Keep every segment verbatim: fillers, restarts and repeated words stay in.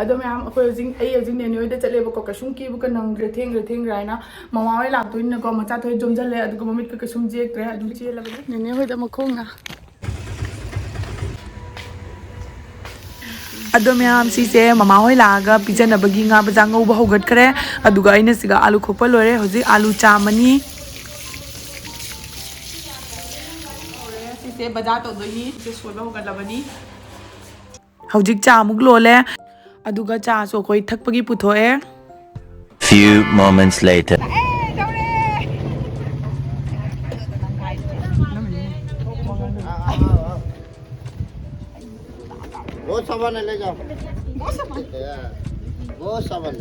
ꯑꯗꯣ ꯃꯌꯥꯝ, ꯑꯩꯈꯣꯏ ꯍꯧꯖꯤꯛ, ꯑꯩ ꯍꯧꯖꯤꯛ ꯅꯦꯅꯦ ꯍꯣꯏꯗ ꯆꯠꯂꯦꯕꯀꯣ꯫ ꯀꯩꯁꯨꯝ ꯀꯦꯕꯒ ꯅꯪꯗ꯭ꯔꯦ, ꯊꯦꯡꯈ꯭ꯔꯦ ꯊꯦꯡꯈ꯭ꯔꯦ ꯍꯥꯏꯅ꯫ ꯃꯃꯥ ꯍꯣꯏ ꯂꯥꯛꯇꯣꯏꯅꯤꯅꯀꯣ, ꯃꯆꯥ ꯊꯣꯏ ꯆꯣꯝꯁꯤꯜꯂꯦ, ꯑꯗꯨꯒ ꯃꯃꯤꯠꯀ ꯀꯩꯁꯨꯝ ꯆꯦꯛꯇ꯭ꯔꯦ꯫ ꯑꯗꯨ ꯆꯦꯜꯂꯕꯅꯤ ꯅꯦꯅꯦ ꯍꯣꯏꯗ ꯃꯈꯣꯡꯅ꯫ ꯑꯗꯣ ꯃꯌꯥꯝ, ꯁꯤꯁꯦ ꯃꯃꯥ ꯍꯣꯏ ꯂꯥꯛꯑꯒ ꯄꯤꯖꯅꯕꯒꯤ ꯉꯥ ꯕꯖꯥ ꯉꯧꯕ ꯍꯧꯒꯠꯈ꯭ꯔꯦ꯫ ꯑꯗꯨꯒ ꯑꯩꯅ ꯁꯤꯒ ꯑꯥꯂꯨ ꯈꯣꯛꯄ ꯂꯣꯏꯔꯦ꯫ ꯍꯧꯖꯤꯛ ꯑꯥꯂꯨ ꯆꯥꯝꯃꯅꯤ꯫ ꯁꯤꯁꯦ ꯕꯖꯥ ꯇꯧꯗꯣꯏꯅꯤ꯫ ꯁꯤꯁꯦ ꯁꯣꯏꯕ ꯍꯧꯒꯠꯂꯕꯅꯤ꯫ ꯍꯧꯖꯤꯛ ꯆꯥ ꯑꯃꯨꯛ ꯂꯣꯜꯂꯦ꯫ ꯑꯗꯨꯒ ꯆꯥꯁꯨ ꯑꯩꯈꯣꯏ ꯊꯛꯄꯒꯤ ꯄꯨꯊꯣꯛꯑꯦ꯫ Few moments later. वो सामान है, ले जाओ। वो सामान। वो सामान।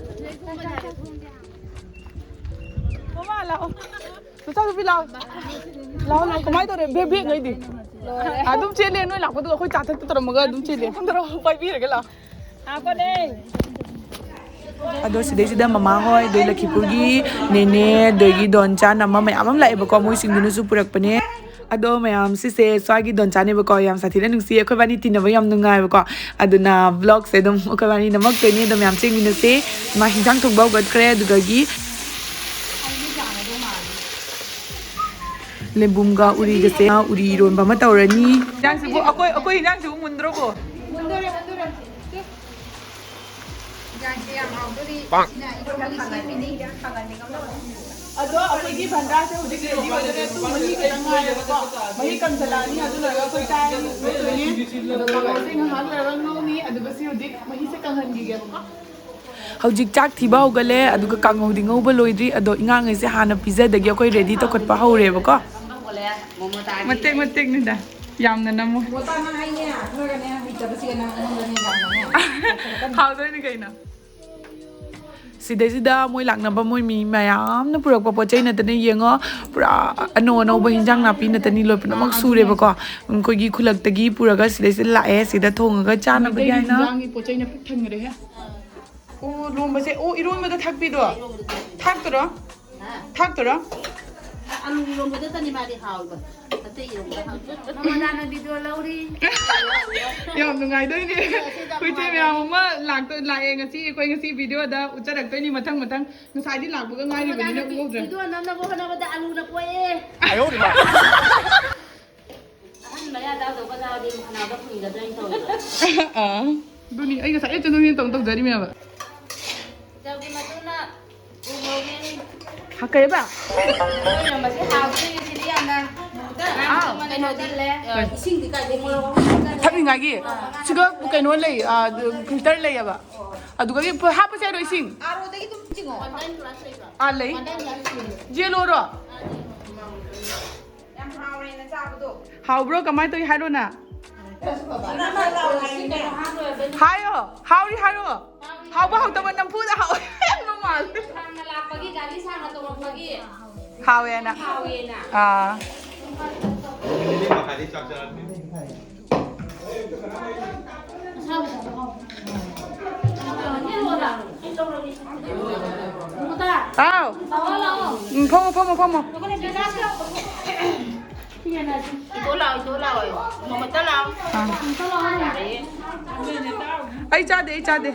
ꯃꯃꯥ ꯂꯥꯛꯑꯣ꯫ ꯃꯆꯥꯅꯨꯄꯤ ꯂꯥꯛꯑꯣ꯫ ꯂꯥꯛꯑꯣ, ꯂꯥꯛꯑꯣ꯫ ꯀꯃꯥꯏꯅ ꯇꯧꯔꯦ? ꯕꯦꯛ, ꯕꯦꯛ ꯉꯩꯗꯤ꯫ ꯑꯗꯨꯝ ꯆꯦꯜꯂꯦ, ꯅꯣꯏ ꯂꯥꯛꯄꯗꯨꯒ ꯑꯩꯈꯣꯏ ꯆꯥ ꯊꯛꯇ ꯇꯧꯔꯝꯃꯒ ꯑꯗꯨꯝ ꯆꯦꯜꯂꯦ꯫ ꯄꯥꯏꯕꯤꯔꯒꯦ ꯂꯥꯛꯑꯣ꯫ ꯑꯗꯣ ꯁꯤꯗꯩꯁꯤꯗ ꯃꯃꯥ ꯍꯣꯏ, ꯑꯗꯩ ꯂꯈꯤꯄꯨꯔꯒꯤ ꯅꯦꯅꯦ, ꯑꯗꯒꯤ ꯗꯣꯟꯆꯥ ꯅꯝꯃ ꯃꯌꯥꯝ ꯑꯃ ꯂꯥꯛꯑꯦꯕꯀꯣ, ꯃꯣꯏꯁꯤꯡꯗꯨꯅꯁꯨ ꯄꯨꯔꯛꯄꯅꯦ꯫ ꯑꯗꯣ ꯃꯌꯥꯝ, ꯁꯤꯁꯦ ꯁ꯭ꯋꯥꯏꯒꯤ ꯗꯣꯟꯆꯥꯅꯦꯕꯀꯣ, ꯌꯥꯝ ꯁꯥꯊꯤꯅ ꯅꯨꯡꯁꯤ, ꯑꯩꯈꯣꯏꯕꯥꯅꯤ ꯇꯤꯟꯅꯕ ꯌꯥꯝ ꯅꯨꯡꯉꯥꯏꯕꯀꯣ꯫ ꯑꯗꯨꯅ vlogꯁꯦ ꯑꯗꯨꯝ ꯑꯩꯈꯣꯏꯕꯥꯅꯤ ꯅꯝꯃꯛꯇꯣꯏꯅꯤ꯫ ꯑꯗꯣ ꯃꯌꯥꯝ ꯆꯦꯟꯃꯤꯟꯅꯁꯦ꯫ ꯃꯥ ꯍꯤꯟꯖꯥꯡ ꯊꯣꯡꯕ ꯍꯧꯒꯠꯈ꯭ꯔꯦ꯫ ꯑꯗꯨꯗꯒꯤ ꯂꯦꯕꯨꯝꯒ ꯎꯔꯤꯒꯁꯦ, ꯎꯔꯤ ꯏꯔꯣꯟꯕ ꯑꯃ ꯇꯧꯔꯅꯤ꯫ ꯍꯤꯟꯖꯥꯡꯁꯤꯕꯨ ꯑꯩꯈꯣꯏ, ꯑꯩꯈꯣꯏ ꯍꯤꯟꯖꯥꯡꯁꯤꯕꯨ ꯃꯨꯟꯗ꯭ꯔꯣꯕꯣ? ꯌꯥꯝ ꯍꯥꯎꯗꯣꯔꯤ꯫ ꯁꯤꯅ ꯏꯔꯣꯟꯕꯒꯤ ꯁꯦꯝꯃꯤꯅꯤ꯫ ꯑꯗꯣ ꯑꯩꯈꯣꯏꯒꯤ ꯚꯟꯗꯥꯁꯦ ꯍꯧꯖꯤꯛ ready ꯑꯣꯏꯗꯣꯔꯦ꯫ ꯑꯗꯨꯝ ꯃꯍꯤ ꯈꯤꯇꯪ ꯉꯥꯏꯔꯦꯕꯀꯣ꯫ ꯃꯍꯤ ꯀꯪꯁꯤꯜꯂꯛꯑꯅꯤ꯫ ꯑꯗꯨ ꯂꯣꯏꯔꯒ ꯑꯩꯈꯣꯏ ꯆꯥꯔꯅꯤ, ꯎꯠꯇꯣꯏꯅꯦ꯫ ꯑꯗꯣ ꯀꯥꯡꯍꯧꯁꯦ ꯉꯥꯏꯍꯥꯛ ꯂꯩꯔꯒ ꯉꯧꯅꯤ꯫ ꯑꯗꯨꯒ ꯁꯤ ꯍꯧꯖꯤꯛ ꯃꯍꯤꯁꯦ ꯀꯪꯍꯟꯈꯤꯒꯦꯕꯀꯣ꯫ ꯍꯧꯖꯤꯛ ꯆꯥꯛ ꯊꯤꯕ ꯍꯧꯒꯠꯂꯦ, ꯑꯗꯨꯒ ꯀꯥꯡꯍꯧꯗꯤ ꯉꯧꯕ ꯂꯣꯏꯗ꯭ꯔꯤ꯫ ꯑꯗꯣ ꯏꯉꯥꯡꯉꯩꯁꯦ ꯍꯥꯟꯅ ꯄꯤꯖꯗꯒꯤ ꯑꯩꯈꯣꯏ ready ꯇꯧꯈꯠꯄ ꯍꯧꯔꯦꯕꯀꯣ꯫ ꯃꯇꯦꯛ ꯃꯇꯦꯛꯅꯤꯗ, ꯌꯥꯝꯅ ꯅꯝꯃꯣ꯫ ꯃꯣꯇꯥ, ꯅꯪ ꯑꯩꯅꯦ ꯈꯔꯒꯅꯦ ꯍꯩꯇꯕꯁꯤꯒ ꯅꯪ ꯑꯩꯉꯣꯟꯗꯅꯦ ꯌꯥꯝꯅꯅꯦ꯫ ꯍꯥꯎꯗꯣꯏꯅꯤ ꯀꯩꯅꯣ꯫ ꯁꯤꯗꯩꯁꯤꯗ ꯃꯣꯏ ꯂꯥꯛꯅꯕ ꯃꯣꯏ ꯃꯤ ꯃꯌꯥꯝꯅ ꯄꯨꯔꯛꯄ ꯄꯣꯠ ꯆꯩ ꯅꯠꯇꯅ, ꯌꯦꯡꯉꯣ, ꯄꯨꯔꯥ ꯑꯅꯧ ꯑꯅꯧꯕ ꯍꯤꯟꯖꯥꯡ ꯅꯥꯄꯤ ꯅꯠꯇꯅꯤ ꯂꯣꯏ ꯄꯨꯝꯅꯃꯛ ꯁꯨꯔꯦꯕꯀꯣ꯫ ꯑꯩꯈꯣꯏꯒꯤ ꯈꯨꯜꯂꯛꯇꯒꯤ ꯄꯨꯔꯒ ꯁꯤꯗꯩꯁꯤꯗ ꯂꯥꯛꯑꯦ꯫ ꯁꯤꯗ ꯊꯣꯡꯉꯒ ꯆꯥꯅꯕꯒꯤ ꯍꯥꯏꯅ꯫ ꯍꯤꯟꯖꯥꯡꯒꯤ ꯄꯣꯠ ꯆꯩꯅ ꯄꯤꯛ ꯊꯟꯈ꯭ꯔꯦꯍꯦ꯫ ꯑꯣ, ꯂꯣꯝꯕꯁꯦ꯫ ꯑꯣ, ꯏꯔꯣꯟꯕꯗ ꯊꯥꯛꯄꯤꯗꯣ? ꯊꯥꯛꯇꯣꯏꯔꯣ? ꯊꯥꯛꯇꯣꯏꯔꯣ? ꯑꯂꯨ ꯏꯔꯣꯟꯕꯗꯇꯅꯤ ꯃꯥꯗꯤ ꯍꯥꯎꯕ꯫ ꯃꯃꯥꯅ ꯚꯤꯗꯤꯑꯣ ꯂꯧꯔꯤ꯫ ꯌꯥꯝ ꯅꯨꯡꯉꯥꯏꯗꯣꯏꯅꯦ꯫ ꯑꯩꯈꯣꯏ ꯏꯆꯦ ꯃꯌꯥꯝ ꯑꯃ ꯂꯥꯛꯇꯣꯏ ꯂꯥꯛꯑꯦ ꯉꯁꯤ꯫ ꯑꯩꯈꯣꯏ ꯉꯁꯤ ꯚꯤꯗꯤꯑꯣꯗ ꯎꯠꯆꯔꯛꯇꯣꯏꯅꯤ ꯃꯊꯪ ꯃꯊꯪ꯫ ꯉꯁꯥꯏꯗꯤ ꯂꯥꯛꯄꯒ ꯉꯥꯏꯔꯤꯕꯅꯤꯅ ꯎꯍꯧꯗ꯭ꯔꯦ꯫ ꯚꯤꯗꯤꯑꯣ ꯅꯝꯅꯕ ꯍꯣꯠꯅꯕꯗ ꯑꯂꯨꯅ ꯄꯣꯛꯑꯦ꯫ ꯑꯍꯟ ꯃꯌꯥ ꯇꯥꯗꯧꯕ ꯆꯥꯔꯗꯤ ꯈꯅꯥꯎꯗ ꯐꯨꯟꯒꯗ꯭ꯔꯥ ꯍꯥꯏꯅ ꯇꯧꯔꯤꯕ꯫ ꯑꯥ, ꯑꯗꯨꯅꯤ ꯑꯩ ꯉꯁꯥꯏ ꯑꯌꯨꯛꯇ ꯅꯨꯡꯊꯤꯜ ꯇꯧ ꯇꯧꯖꯔꯤꯃꯦꯕ꯫ ꯆꯧꯒꯤ ꯃꯇꯨꯡꯅ ꯎ ꯃꯣꯔꯣꯛ ꯃꯦꯠꯂꯤ꯫ ꯍꯥ, ꯀꯩꯕ? ꯃꯣꯏꯅ ꯃꯁꯤ ꯍꯥꯎꯗꯣꯏꯅꯤ ꯁꯤꯗꯤ ꯌꯥꯝꯅ꯫ ꯑꯥ, ꯀꯩꯅꯣꯗꯤ, ꯍꯥꯞꯆꯜꯂꯦ꯫ ꯑ, ꯏꯁꯤꯡꯗꯤ ꯀꯥꯏꯗꯩ ꯃꯣꯔꯣꯛ ꯑꯃ ꯍꯥꯞꯆꯜꯂꯦ꯫ ꯊꯛꯅꯤꯡꯉꯥꯏꯒꯤ ꯁꯤꯒ ꯀꯩꯅꯣ ꯂꯩ, ꯑ, ꯐꯤꯜꯇꯔ ꯂꯩꯌꯦꯕ꯫ ꯑꯗꯨꯒꯗꯤ ꯍꯥꯞꯄꯁꯦ ꯍꯥꯏꯔꯣ ꯏꯁꯤꯡ? ꯑꯥꯔꯣꯗꯒꯤ ꯑꯗꯨꯝ ꯆꯤꯡꯉꯣ꯫ ꯑꯥ, ꯂꯩ꯫ ꯌꯦꯜꯂꯣꯔꯣ? ꯌꯥꯝ ꯍꯥꯎꯔꯦꯅ ꯆꯥꯕꯗꯣ꯫ ꯍꯥꯎꯕ꯭ꯔꯣ? ꯀꯃꯥꯏꯅ ꯇꯧꯏ ꯍꯥꯏꯔꯣꯅ? ꯍꯥꯏꯌꯣ, ꯍꯥꯎꯔꯤ ꯍꯥꯏꯔꯣ꯫ ꯍꯥꯎꯕ ꯍꯥꯎꯇꯕ ꯅꯝꯐꯨꯗ ꯍꯥꯎꯋꯦ꯫ ꯃꯃꯥꯜ꯫ ꯁꯥꯡꯅ ꯂꯥꯛꯄꯒꯤ, ꯒꯥꯔꯤ ꯁꯥꯡꯅ ꯇꯣꯡꯉꯛꯄꯒꯤ ꯍꯥꯎꯋꯦꯅ꯫ ꯍꯥꯎꯋꯦꯅ꯫ ꯑꯥ꯫ ꯍꯥꯎ꯫ ꯎꯝ, ꯐꯝꯃꯣ, ꯐꯝꯃꯣ, ꯐꯝꯃꯣ꯫ ꯏꯇꯣ ꯂꯥꯛꯑꯣ, ꯏꯇꯣ ꯂꯥꯛꯑꯣ꯫ ꯃꯃꯥ ꯂꯥꯛꯑꯣ꯫ ꯑꯥ꯫ ꯑꯩ ꯆꯥꯗꯦ, ꯑꯩ ꯆꯥꯗꯦ꯫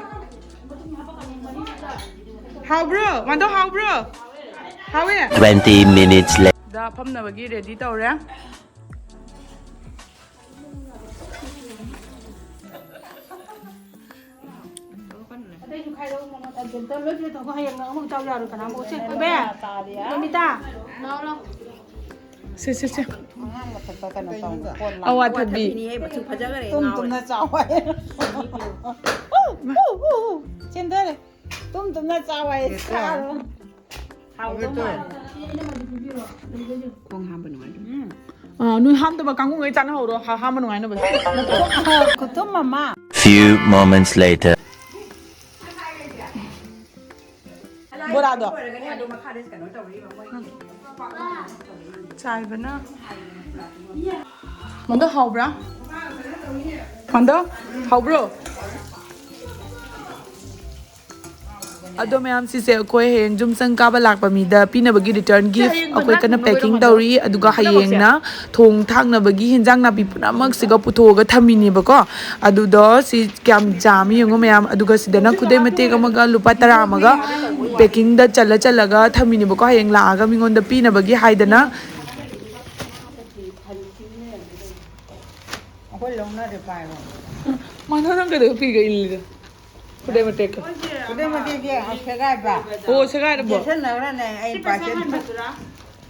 ꯍꯥꯎꯕ꯭ꯔꯣ? ꯃꯥꯗꯣ ꯍꯥꯎꯕ꯭ꯔꯣ? ꯍꯥꯎꯋꯦ? Twenty minutes later. ꯗ ꯐꯝꯅꯕꯒꯤ ꯔꯦꯗꯤ ꯇꯧꯔꯦ꯫ ꯑꯇꯩꯁꯨ ꯈꯥꯏꯔꯛꯎ, ꯃꯃꯥ, ꯑꯗꯨꯗ ꯂꯣꯏ ꯄꯤꯔꯛꯑꯣ, ꯍꯌꯦꯡ ꯑꯃꯨꯛ ꯆꯥꯎ ꯌꯥꯔꯣꯏ, ꯀꯅꯥꯝ ꯄꯣꯛꯁꯦ꯫ ꯏꯕꯦ, ꯅꯨꯃꯤꯇꯥ, ꯂꯥꯎ, ꯂꯥꯎ꯫ ꯁꯦ, ꯁꯦ, ꯁꯦ꯫ ꯑꯉꯥꯡ ꯃꯊꯛꯇ ꯀꯩꯅꯣ ꯇꯧ, ꯀꯣꯟ ꯂꯥꯡ꯫ ꯑꯋꯥꯊꯕꯤ꯫ ꯇꯨꯝ ꯇꯨꯝꯅ ꯆꯥꯎ ꯍꯥꯏ꯫ ꯆꯦꯟꯊꯔꯦ꯫ ꯇꯨꯝ ꯇꯨꯝꯅ ꯆꯥꯎ ꯍꯥꯏ꯫ ꯁꯥꯔꯣ꯫ ꯍꯥꯎꯗꯧ ꯃꯥꯜꯂꯦ꯫ ꯈꯣꯡ ꯍꯥꯝꯕ ꯅꯨꯡꯉꯥꯏꯗꯧ꯫ ꯎꯝ꯫ ꯑꯥ, ꯅꯣꯏ ꯍꯥꯝꯗꯕ ꯀꯥꯡꯕꯨꯉꯩ ꯆꯥꯅꯍꯧꯔꯣ, ꯍꯥ-, ꯍꯥꯝꯕ ꯅꯨꯡꯉꯥꯏꯅꯕ꯫ ꯈꯨꯇꯨꯝ ꯑꯃ꯫ Few moments later. ꯕꯣꯔꯥꯗꯣ꯫ ꯆꯥꯏꯕꯅ꯫ ꯃꯟꯗꯣ ꯍꯥꯎꯕ꯭ꯔꯥ? ꯃꯟꯗꯣ ꯍꯥꯎꯕ꯭ꯔꯣ? ꯑꯗꯣ ꯃꯌꯥꯝ, ꯁꯤꯁꯦ ꯑꯩꯈꯣꯏ ꯍꯌꯦꯡ ꯖꯨꯝꯁꯪ ꯀꯥꯕ ꯂꯥꯛꯄ ꯃꯤꯗ ꯄꯤꯅꯕꯒꯤ ꯔꯤꯇꯔꯟ ꯒꯤꯐ ꯑꯩꯈꯣꯏ ꯀꯟꯅ ꯄꯦꯀꯤꯡ ꯇꯧꯔꯤ꯫ ꯑꯗꯨꯒ ꯍꯌꯦꯡꯅ ꯊꯣꯡ ꯊꯥꯛꯅꯕꯒꯤ ꯍꯦꯟꯖꯥꯡ ꯅꯥꯄꯤ ꯄꯨꯝꯅꯃꯛꯁꯤꯒ ꯄꯨꯊꯣꯛꯑꯒ ꯊꯝꯃꯤꯅꯦꯕꯀꯣ꯫ ꯑꯗꯨꯗꯣ ꯁꯤ ꯀꯌꯥꯝ ꯌꯥꯝꯃꯤ ꯌꯦꯡꯉꯣ ꯃꯌꯥꯝ꯫ ꯑꯗꯨꯒ ꯁꯤꯗꯅ ꯈꯨꯗꯩ ꯃꯇꯦꯛ ꯑꯃꯒ ꯂꯨꯄꯥ ꯇꯔꯥ ꯑꯃꯒ ꯄꯦꯀꯤꯡꯗ ꯆꯜꯂ ꯆꯜꯂꯒ ꯊꯝꯃꯤꯅꯦꯕꯀꯣ, ꯍꯌꯦꯡ ꯂꯥꯛꯑꯒ ꯃꯤꯉꯣꯟꯗ ꯄꯤꯅꯕꯒꯤ ꯍꯥꯏꯗꯅ꯫ ꯑꯩꯈꯣꯏ ꯂꯧꯅꯔꯦ ꯄꯥꯏꯔꯣ꯫ ꯃꯥꯅ ꯅꯪ ꯀꯩꯗꯧ ꯄꯤꯒ ꯏꯜꯂꯤꯗꯣ? ꯈꯨꯗꯩ ꯃꯇꯦꯛꯀ꯫ ꯈꯨꯗꯩ ꯃꯇꯦꯛꯁꯦ ꯁꯦꯒꯥꯏꯕ꯫ ꯑꯣ, ꯁꯦꯒꯥꯏꯔꯕꯣ? ꯌꯦꯠꯁꯟꯅꯈ꯭ꯔꯅꯦ ꯑꯩ ꯄꯥꯏꯆꯟ꯫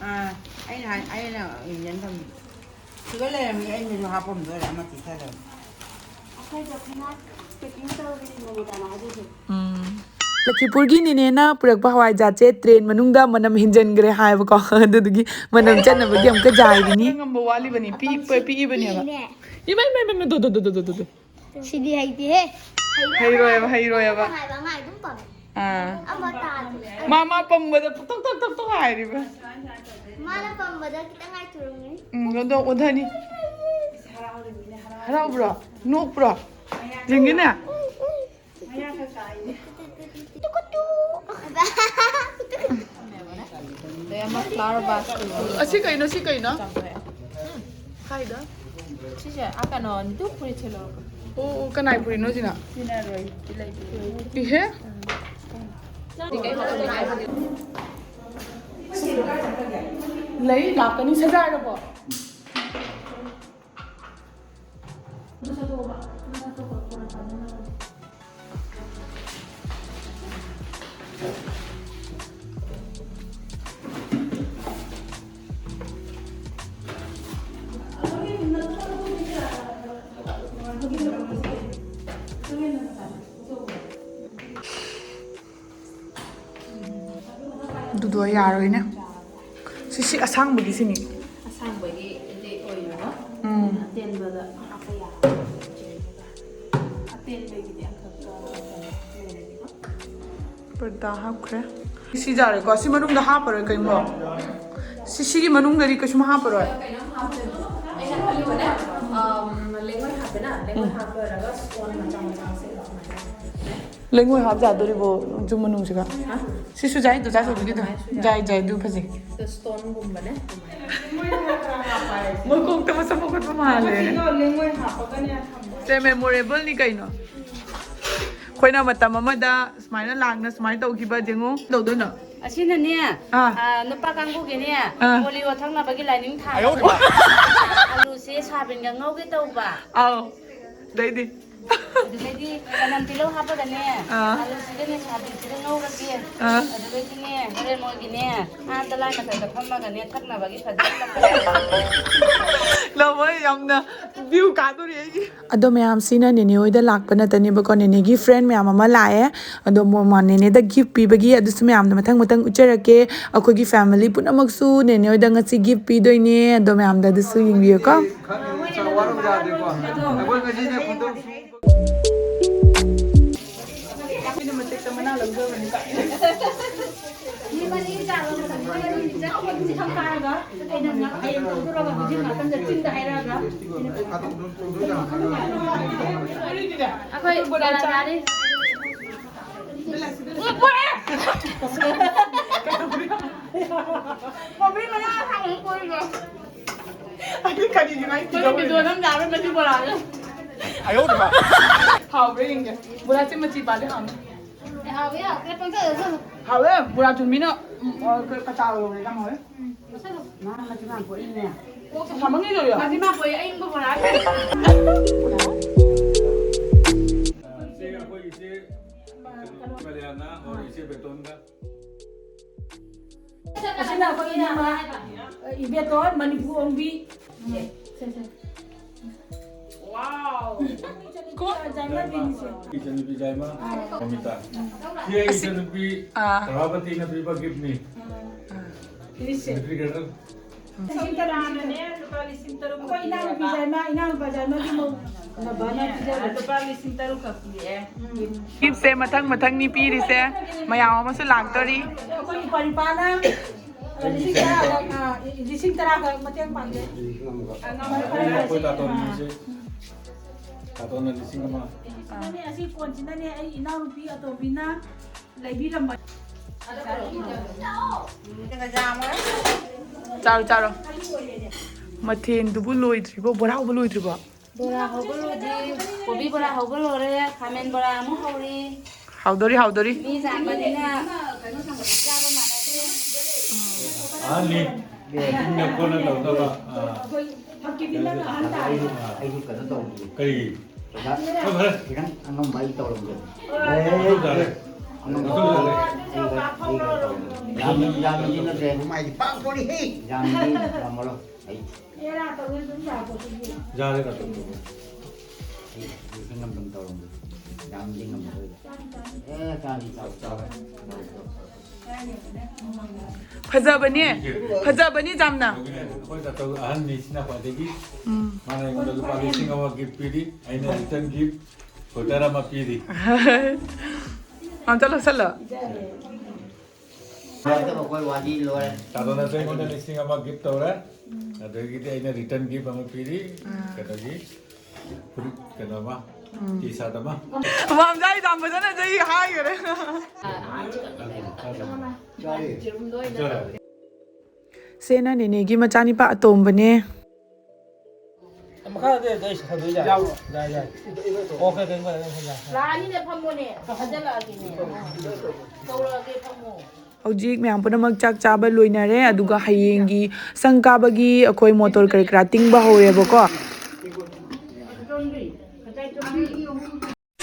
ꯑꯥ, ꯑꯩꯅ ꯍꯥꯏ-, ꯑꯩꯅ ꯏꯟꯖꯟ ꯊꯝꯃꯤ꯫ ꯁꯤꯒ ꯂꯩꯔꯝꯃꯤ ꯑꯩꯅꯁꯨ ꯍꯥꯞꯄꯝꯗꯣꯏꯔꯦ ꯑꯃ ꯆꯤꯊꯔꯒ꯫ ꯑꯩꯈꯣꯏꯗꯣ ꯈꯅꯥ ꯄꯦꯀꯤꯡ ꯇꯧꯔꯤ ꯃꯣꯃꯣꯇꯥꯅ ꯍꯥꯏꯗꯣꯏꯁꯦ꯫ ꯎꯝ꯫ ꯂꯈꯤꯄꯨꯔꯒꯤ ꯅꯦꯅꯦꯅ ꯄꯨꯔꯛꯄ ꯍꯋꯥꯏꯖꯥꯠꯁꯦ ꯇ꯭ꯔꯦꯟ ꯃꯅꯨꯡꯗ ꯃꯅꯝ ꯍꯦꯟꯖꯟꯈ꯭ꯔꯦ ꯍꯥꯏꯕꯀꯣ꯫ ꯑꯗꯨꯗꯨꯒꯤ ꯃꯅꯝ ꯆꯠꯅꯕꯒꯤ ꯑꯃꯨꯛꯀ ꯖꯥꯏꯔꯤꯅꯤ꯫ ꯉꯝꯕ ꯋꯥꯠꯂꯤꯕꯅꯤ, ꯄꯤꯛꯄ ꯄꯤꯛꯏꯕꯅꯦꯕ꯫ ꯏꯃꯥ, ꯏꯃꯥ, ꯏꯃꯥ, ꯏꯃꯥ, ꯗꯣ, ꯗꯣ, ꯗꯣ꯫ ꯁꯤꯗꯤ ꯍꯩꯇꯦꯍꯦ꯫ ꯍꯩꯔꯣꯏꯕ, ꯍꯩꯔꯣꯏꯕ꯫ ꯍꯥꯏꯕ ꯑꯉꯥꯡ ꯑꯗꯨꯝ ꯄꯥꯝꯃꯦ꯫ ꯑꯥ꯫ ꯑꯃ ꯇꯥꯗꯦ꯫ ꯃꯥ, ꯃꯥ ꯄꯝꯕꯗ ꯇꯛ, ꯇꯛ, ꯇꯛ, ꯇꯛ ꯍꯥꯏꯔꯤꯕ꯫ ꯃꯥꯅ ꯄꯝꯕꯗ ꯈꯤꯇꯪ ꯉꯥꯏꯊꯣꯔꯝꯒꯅꯤ꯫ ꯎꯝ, ꯑꯗꯣ ꯑꯣꯟꯊꯅꯤ꯫ ꯍꯔꯥꯎꯕ꯭ꯔꯣ? ꯅꯣꯛꯄ꯭ꯔꯣ? ꯌꯦꯡꯒꯦꯅꯦ? ꯇꯨꯀꯨꯇꯨ꯫ ꯑꯗꯩ ꯑꯃ flower vase ꯇꯨ꯫ ꯑꯁꯤ ꯀꯩꯅꯣ, ꯁꯤ ꯀꯩꯅꯣ? ꯆꯥꯎꯊꯣꯛꯑꯦ꯫ ꯎꯝ, ꯀꯥꯏꯗ? ꯁꯤꯁꯦ, ꯑꯥ, ꯀꯩꯅꯣ, ꯅꯤꯇꯨ ꯐꯨꯔꯤꯠꯁꯦ ꯂꯧꯔꯛꯄ꯫ ꯑꯣ, ꯑꯣ, ꯀꯅꯥꯏ ꯐꯨꯔꯤꯠꯅꯣ ꯁꯤꯅ? ꯁꯤꯅ ꯔꯣꯏ, ꯁꯤ ꯂꯩꯕꯤꯌꯨ꯫ ꯏꯍꯦ? ꯂꯩ, ꯂꯥꯛꯀꯅꯤ, ꯁꯖꯥꯔꯕꯣ? ꯑꯗꯨꯗꯣ ꯌꯥꯔꯣꯏꯅꯦ꯫ ꯁꯤ, ꯁꯤ ꯑꯁꯥꯡꯕꯒꯤ ꯁꯤꯅꯤ꯫ ꯑꯁꯥꯡꯕꯒꯤ ꯂꯦꯛ ꯑꯣꯏꯅꯀꯣ꯫ ꯎꯝ꯫ ꯑꯇꯦꯟꯕꯗ ꯍꯥꯞꯄ ꯌꯥꯕ꯫ ꯑꯇꯦꯟꯕꯒꯤꯗꯤ ꯑꯪꯀꯛꯇ ꯂꯩꯔꯅꯤꯀꯣ꯫ ꯄꯔꯗꯥ ꯍꯥꯞꯈ꯭ꯔꯦ꯫ ꯁꯤ ꯌꯥꯔꯦꯀꯣ꯫ ꯁꯤ ꯃꯅꯨꯡꯗ ꯍꯥꯞꯄꯔꯣꯏ ꯀꯩꯅꯣ꯫ ꯁꯤ, ꯁꯤꯒꯤ ꯃꯅꯨꯡꯗꯗꯤ ꯀꯩꯁꯨꯝ ꯍꯥꯞꯄꯔꯣꯏ꯫ ꯀꯩꯅꯣꯝ ꯍꯥꯞꯇꯣꯏꯅꯦ꯫ ꯑꯩꯅ ꯈꯜꯂꯤꯕꯅꯦ, ꯑꯝ, ꯂꯩꯉꯣꯏ ꯍꯥꯞꯄꯦꯅ, ꯂꯩꯉꯣꯏ ꯎꯝ꯫ ꯍꯥꯞꯄ ꯂꯣꯏꯔꯒ stone ꯃꯆꯥ ꯃꯆꯥ ꯁꯦꯝꯕ ꯑꯗꯨꯃꯥꯏꯅ꯫ ꯂꯩꯉꯣꯏ ꯍꯥꯞ ꯌꯥꯗꯣꯔꯤꯕꯣ? ꯖꯨꯝ ꯃꯅꯨꯡꯁꯤꯒ? ꯁꯤꯁꯨ ꯌꯥꯏ, ꯗꯣ ꯆꯥ ꯆꯧꯕꯤꯒꯤꯗꯣ? ꯌꯥꯏ, ꯌꯥꯏ, ꯑꯗꯨ ꯐꯖꯩ꯫ ꯁ꯭ꯇꯣꯟꯒꯨꯝꯕꯅꯦ꯫ ꯃꯀꯣꯛꯇ ꯃꯁꯝ ꯑꯃ ꯀꯣꯠꯄ ꯃꯥꯜꯂꯦ꯫ ꯁꯤꯗꯣ ꯂꯩꯉꯣꯏ ꯍꯥꯞꯄꯒꯅꯦ ꯊꯝꯕ꯫ ꯁꯦ ꯃꯦꯃꯣꯔꯦꯕꯜꯅꯤ ꯀꯩꯅꯣ꯫ ꯑꯩꯈꯣꯏꯅ ꯃꯇꯝ ꯑꯃꯗ ꯁꯨꯃꯥꯏꯅ ꯂꯥꯡꯅ ꯁꯨꯃꯥꯏꯅ ꯇꯧꯈꯤꯕ ꯌꯦꯡꯉꯨ꯫ ꯇꯧꯗꯣꯏꯅꯣ? ꯑꯁꯤꯅꯅꯦ, ꯑꯥ꯫ ꯑꯥ, ꯅꯨꯄꯥ ꯀꯥꯡꯕꯨꯒꯤꯅꯦ, ꯑꯥ꯫ ꯄꯣꯂꯤꯑꯣ ꯊꯛꯅꯕꯒꯤ ꯂꯥꯏꯅꯤꯡ ꯊꯥ ꯑꯌꯣ ꯇꯧꯕ꯫ ꯑꯂꯨꯁꯦ ꯁꯥꯕꯤꯟꯒ ꯉꯧꯒꯦ ꯇꯧꯕ꯫ ꯑꯥꯎ꯫ ꯑꯗꯩꯗꯤ? ꯑꯗꯨꯗꯩꯗꯤ ꯆꯅꯝ ꯇꯤꯜꯍꯧ ꯍꯥꯞꯄꯒꯅꯦ, ꯑꯥ꯫ ꯑꯂꯨꯁꯤꯒꯅꯦ ꯁꯥꯕꯤꯟꯁꯤꯒ ꯉꯧꯔꯒꯦ꯫ ꯑꯥ꯫ ꯑꯗꯨꯗꯩꯗꯤꯅꯦ, ꯍꯣꯔꯦꯟ ꯃꯣꯏꯒꯤꯅꯦ, ꯑꯥ, ꯗꯂꯥꯏ ꯃꯊꯛꯇ ꯐꯝꯃꯒꯅꯦ, ꯊꯛꯅꯕꯒꯤ ꯐꯖꯅ ꯂꯧꯍꯣꯏ, ꯌꯥꯝꯅ ꯚ꯭ꯌꯨ ꯀꯥꯗꯣꯔꯤ ꯑꯩꯒꯤ꯫ ꯑꯗꯣ ꯃꯌꯥꯝꯁꯤꯅ ꯅꯦꯅꯦ ꯍꯣꯏꯗ ꯂꯥꯛꯄ ꯅꯠꯇꯅꯦꯕꯀꯣ, ꯅꯦꯅꯦꯒꯤ ꯐ꯭ꯔꯦꯟ ꯃꯌꯥꯝ ꯑꯃ ꯂꯥꯛꯑꯦ꯫ ꯑꯗꯣ ꯃꯣ-, ꯃꯥ-, ꯅꯦꯅꯦꯗ ꯒꯤꯐ ꯄꯤꯕꯒꯤ ꯑꯗꯨꯁꯨ ꯃꯌꯥꯝꯗ ꯃꯊꯪ ꯃꯊꯪ ꯎꯠꯆꯔꯛꯀꯦ꯫ ꯑꯩꯈꯣꯏꯒꯤ ꯐꯦꯃꯤꯂꯤ ꯄꯨꯝꯅꯃꯛꯁꯨ ꯅꯦꯅꯦ ꯍꯣꯏꯗ ꯉꯁꯤ ꯒꯤꯐ ꯄꯤꯗꯣꯏꯅꯦ꯫ ꯑꯗꯣ ꯃꯌꯥꯝꯗ ꯑꯗꯨꯁꯨ ꯌꯦꯡꯕꯤꯌꯨꯀꯣ꯫ ꯑꯩꯈꯣꯏ ꯕꯣꯔꯥ ꯆꯥꯔꯤ꯫ ꯀꯣꯕꯤ ꯃꯅꯥ ꯑꯁꯥꯡꯕ ꯀꯣꯏꯕ꯭ꯔꯣ? ꯑꯩ ꯀꯔꯤꯒꯤꯅꯣ ꯑꯩ ꯀꯣꯏꯕ ꯀꯤꯖꯧꯔꯤꯅꯣ? ꯚꯤꯗꯤꯑꯣ ꯅꯝ ꯌꯥꯔꯣꯏ ꯃꯁꯤ ꯕꯣꯔꯥꯁꯦ꯫ ꯑꯌꯧꯕ꯫ ꯍꯥꯎꯕ꯭ꯔꯥ ꯌꯦꯡꯒꯦ꯫ ꯕꯣꯔꯥꯁꯦ ꯃꯆꯤ ꯄꯥꯜꯂꯦ ꯍꯥꯎꯅꯤ꯫ ꯑꯦ, ꯍꯥꯎꯋꯦ, ꯍꯥꯎꯋꯦ, ꯄꯪꯆꯥꯗ ꯆꯥꯁꯜꯂꯨ꯫ ꯍꯥꯎꯋꯦ, ꯕꯣꯔꯥ ꯆꯨꯝꯃꯤꯅ, ꯎꯝ, ꯑ, ꯀ-, ꯀꯆꯥ ꯑꯣꯏꯍꯧꯔꯦ ꯌꯥꯝ ꯍꯥꯎꯋꯦ꯫ ꯆꯥꯁꯜꯂꯨ꯫ ꯃꯥ ꯃꯆꯤ ꯃꯥ ꯄꯣꯛꯏꯅꯦ꯫ ꯀꯣꯛꯁꯦ ꯁꯥꯃꯟꯒꯤꯗꯣ ꯌꯥ꯫ ꯃꯆꯤ ꯃꯥ ꯄꯣꯛꯏ, ꯑꯌꯤꯡꯕ ꯕꯣꯔꯥ꯫ ꯁꯤ ꯑꯩꯈꯣꯏ ꯏꯆꯦ ꯀꯂꯌꯥꯅ ꯑꯣꯔ ꯏꯆꯦ ꯕꯦꯇꯣꯟꯒ꯫ ꯑꯁꯤꯅ ꯑꯩꯈꯣꯏ ꯏꯅꯝꯃ, ꯏꯕꯦꯇꯣꯟ, ꯃꯅꯤꯄꯨꯔ ꯑꯣꯡꯕꯤ꯫ ꯁꯦ, ꯁꯦ꯫ ꯋꯥꯎ! ꯏꯆꯟꯅꯨꯄꯤ ꯖꯥꯏꯃ꯫ ꯃꯃꯤꯇꯥ꯫ ꯁꯤ ꯑꯩ ꯏꯆꯟꯅꯨꯄꯤ ꯑꯥ꯫ ꯄ꯭ꯔꯚꯥꯕꯇꯤꯅ ꯄꯤꯕ ꯒꯤꯐꯅꯤ꯫ ꯁꯦ꯫ ꯅꯨꯄꯤ ꯀꯩꯅꯣ? ꯂꯤꯁꯤꯡ ꯇꯔꯥꯅꯅꯦ, ꯂꯨꯄꯥ ꯂꯤꯁꯤꯡ ꯇꯔꯨꯛ ꯑꯩꯈꯣꯏ ꯏꯅꯥꯎꯅꯨꯄꯤ ꯖꯥꯏꯃ, ꯏꯅꯥꯎꯅꯨꯄꯥ ꯖꯥꯏꯃꯒꯤ ꯃꯧ ꯅꯕꯅ ꯄꯤꯖꯕ꯫ ꯂꯨꯄꯥ ꯂꯤꯁꯤꯡ ꯇꯔꯨꯛ ꯈꯛ ꯄꯤꯔꯛꯑꯦ꯫ ꯒꯤꯐꯁꯦ ꯃꯊꯪ ꯃꯊꯪꯅꯤ ꯄꯤꯔꯤꯁꯦ꯫ ꯃꯌꯥꯝ ꯑꯃꯁꯨ ꯂꯥꯛꯇꯣꯔꯤ꯫ ꯑꯩꯈꯣꯏꯒꯤ ꯄꯔꯤꯄꯥꯅ ꯂꯤꯁꯤꯡ ꯇꯔꯥ ꯈꯛ, ꯑ, ꯂꯤꯁꯤꯡ ꯇꯔꯥ ꯈꯛ ꯃꯇꯦꯡ ꯄꯥꯡꯖꯩ꯫ ꯑꯩꯈꯣꯏ ꯇꯥꯇꯣꯟꯒꯤꯁꯦ꯫ ꯑꯗꯣꯅ ꯂꯤꯁꯤꯡ ꯑꯃ꯫ ꯁꯤꯅꯅꯦ, ꯑꯁꯤ ꯀꯣꯟꯁꯤꯅꯅꯦ, ꯑꯩ ꯏꯅꯥꯎꯅꯨꯄꯤ ꯑꯇꯣꯝꯕꯤꯅ ꯂꯩꯕꯤꯔꯝꯕ꯫ ꯆꯥꯔꯣ, ꯆꯥꯔꯣ꯫ ꯃꯊꯦꯜꯗꯨꯕꯨ ꯂꯣꯏꯗ꯭ꯔꯤꯕꯣ? ꯕꯣꯔꯥ ꯍꯧꯕ ꯂꯣꯏꯗ꯭ꯔꯤꯕꯣ? ꯕꯣꯔꯥ ꯍꯧꯕ ꯂꯣꯏꯗ꯭ꯔꯤ꯫ ꯀꯣꯕꯤ ꯕꯣꯔꯥ ꯍꯧꯕ ꯂꯣꯏꯔꯦ꯫ ꯈꯥꯃꯦꯟ ꯕꯣꯔꯥ ꯑꯃꯨꯛ ꯍꯧꯔꯤ꯫ ꯍꯥꯎꯗꯣꯔꯤ, ꯍꯥꯎꯗꯣꯔꯤ꯫ ꯃꯤ ꯌꯥꯝꯕꯅꯤꯅ ꯆꯥꯕ ꯃꯥꯟꯅꯗ꯭ꯔꯦ꯫ ꯑꯍꯟꯅꯤ꯫ ꯏꯪꯅ ꯀꯣꯟꯅ ꯇꯧꯅꯕ, ꯑꯥ꯫ ꯑꯩꯁꯨ ꯀꯩꯅꯣ ꯇꯧꯗ꯭ꯔꯤ꯫ ꯀꯔꯤ? ꯄꯩꯁꯥ ꯈꯔ, ꯈꯔ꯫ ꯈꯤꯇꯪ ꯑꯉꯝꯕ ꯑꯩ ꯇꯧꯔꯝꯒꯦ꯫ ꯑꯗꯨ ꯇꯥꯔꯦ꯫ ꯑꯉꯝꯕ ꯑꯗꯨ ꯇꯥꯔꯦ꯫ ꯑꯩ ꯈꯔ, ꯑꯩ ꯈꯔ ꯇꯧꯔꯝꯒꯦ꯫ ꯌꯥꯝ, ꯌꯥꯝꯅꯗꯤ ꯅꯠꯇ꯭ꯔꯦ꯫ ꯃꯥꯏꯗꯤ ꯄꯥꯛ ꯄꯣꯔꯤꯍꯦ꯫ ꯌꯥꯝꯅꯗꯤ ꯉꯝꯃꯔꯣꯏ꯫ ꯑꯩ ꯌꯥꯔꯦ, ꯀꯩꯅꯣ ꯇꯧꯕ꯫ ꯑꯩ ꯈꯤꯇꯪ ꯉꯝꯗꯅ ꯇꯧꯔꯝꯒꯦ꯫ ꯌꯥꯝꯅꯗꯤ ꯉꯝꯃꯔꯣꯏ꯫ ꯑꯦ, ꯆꯥꯅꯤ, ꯆꯥꯎ, ꯆꯥꯎ꯫ ꯐꯖꯕꯅꯦ, ꯐꯖꯕꯅꯦ ꯌꯥꯝꯅ꯫ ꯑꯩꯈꯣꯏ ꯇꯥꯇꯧ ꯑꯍꯟꯅꯤ, ꯁꯤꯅ ꯈ꯭ꯋꯥꯏꯗꯒꯤ꯫ ꯎꯝ꯫ ꯃꯥꯅ ꯑꯩꯉꯣꯟꯗ ꯂꯨꯄꯥ ꯂꯤꯁꯤꯡ ꯑꯃ ꯒꯤꯐ ꯄꯤꯔꯤ, ꯑꯩꯅ ꯔꯤꯇꯔꯟ ꯒꯤꯐ ꯁ꯭ꯋꯦꯇꯔ ꯑꯃ ꯄꯤꯔꯤ꯫ ꯑꯝꯇ ꯂꯧꯁꯜꯂꯣ꯫ ꯂꯣꯏꯔꯦ, ꯑꯩꯈꯣꯏ ꯋꯥꯗꯤ ꯂꯣꯏꯔꯦ꯫ ꯇꯥꯇꯣꯅꯁꯨ ꯑꯩꯉꯣꯟꯗ ꯂꯤꯁꯤꯡ ꯑꯃ ꯒꯤꯐ ꯇꯧꯔꯦ, ꯑꯗꯒꯤꯗꯤ ꯑꯩꯅ ꯔꯤꯇꯔꯟ ꯒꯤꯐ ꯑꯃ ꯄꯤꯔꯤ, ꯑꯥ꯫ ꯀꯩꯅꯣꯒꯤ ꯐꯨꯔꯤꯠ ꯀꯩꯅꯣ ꯑꯃ, ꯎꯝ꯫ ꯇꯤ ꯁꯥꯔꯠ ꯑꯃ꯫ ꯃꯥꯝꯖꯥ ꯌꯥꯝ ꯐꯖꯅ ꯆꯍꯤ ꯍꯥꯏꯈꯔꯦ꯫ ꯁꯦꯅ ꯅꯦꯅꯦꯒꯤ ꯃꯆꯥꯅꯤꯄꯥ ꯑꯇꯣꯝꯕꯅꯦ꯫ ꯃꯈꯥꯗ ꯑꯩ ꯁꯥꯗꯣꯏ ꯌꯥꯏ꯫ ꯌꯥꯎꯔꯣ꯫ ꯌꯥꯏ, ꯌꯥꯏ꯫ ꯑꯣꯀꯦ, ꯀꯩꯝ ꯀꯥꯏꯗꯦ, ꯌꯥꯏ, ꯌꯥꯏ꯫ ꯂꯥꯛꯑꯅꯤꯅꯦ, ꯐꯝꯃꯣꯅꯦ꯫ ꯐꯝꯖꯜꯂꯛꯑꯒꯦꯅꯦ꯫ ꯀꯧꯔꯛꯑꯒꯦ, ꯐꯝꯃꯣ꯫ ꯍꯧꯖꯤꯛ ꯃꯌꯥꯝ ꯄꯨꯝꯅꯃꯛ ꯆꯥꯛ ꯆꯥꯕ ꯂꯣꯏꯅꯔꯦ, ꯑꯗꯨꯒ ꯍꯌꯦꯡꯒꯤ ꯁꯪ ꯀꯥꯕꯒꯤ ꯑꯩꯈꯣꯏ ꯃꯣꯇꯣꯔ ꯀꯔꯤ ꯀꯔꯥ ꯇꯤꯡꯕ ꯍꯧꯔꯦꯕꯀꯣ꯫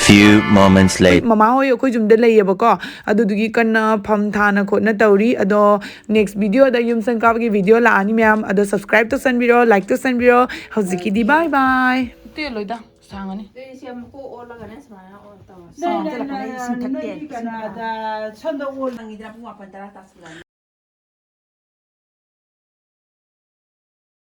Few moments later. ꯃꯃꯥ ꯍꯣꯏ ꯑꯩꯈꯣꯏ ꯌꯨꯝꯗ ꯂꯩꯌꯦꯕꯀꯣ, ꯑꯗꯨꯗꯨꯒꯤ ꯀꯟꯅ ꯐꯝ ꯊꯥꯅ ꯈꯣꯠꯅ ꯇꯧꯔꯤ꯫ ꯑꯗꯣ next video ꯗ ꯌꯨꯝ ꯁꯪ ꯀꯥꯕꯒꯤ video ꯂꯥꯛꯑꯅꯤ ꯃꯌꯥꯝ, ꯑꯗꯣ subscribe ꯇꯧꯁꯟꯕꯤꯔꯣ, like ꯇꯧꯁꯟꯕꯤꯔꯣ꯫ ꯍꯧꯖꯤꯛꯀꯤꯗꯤ bye bye꯫ ꯇꯦꯜꯂꯣꯏꯗ, ꯁꯥꯡꯉꯅꯤ꯫ ꯑꯗꯨꯗꯤ ꯁꯤ ꯑꯃꯨꯛ ꯀꯣꯛ ꯑꯣꯜꯂꯒꯅꯦ ꯁꯨꯃꯥꯏꯅ ꯑꯣꯟ ꯇꯧꯔꯁꯤ꯫ ꯅꯣꯏ, ꯅꯣꯏ, ꯅꯣꯏ, ꯅꯣꯏꯒꯤ ꯀꯩꯅꯣꯗ ꯁꯣꯝꯗ ꯑꯣꯜ- ꯅꯪꯒꯤꯗ ꯄꯨꯡ ꯃꯥꯄꯟ ꯇꯔꯥ ꯇꯥꯁꯤꯜꯂꯛꯑꯅꯤ꯫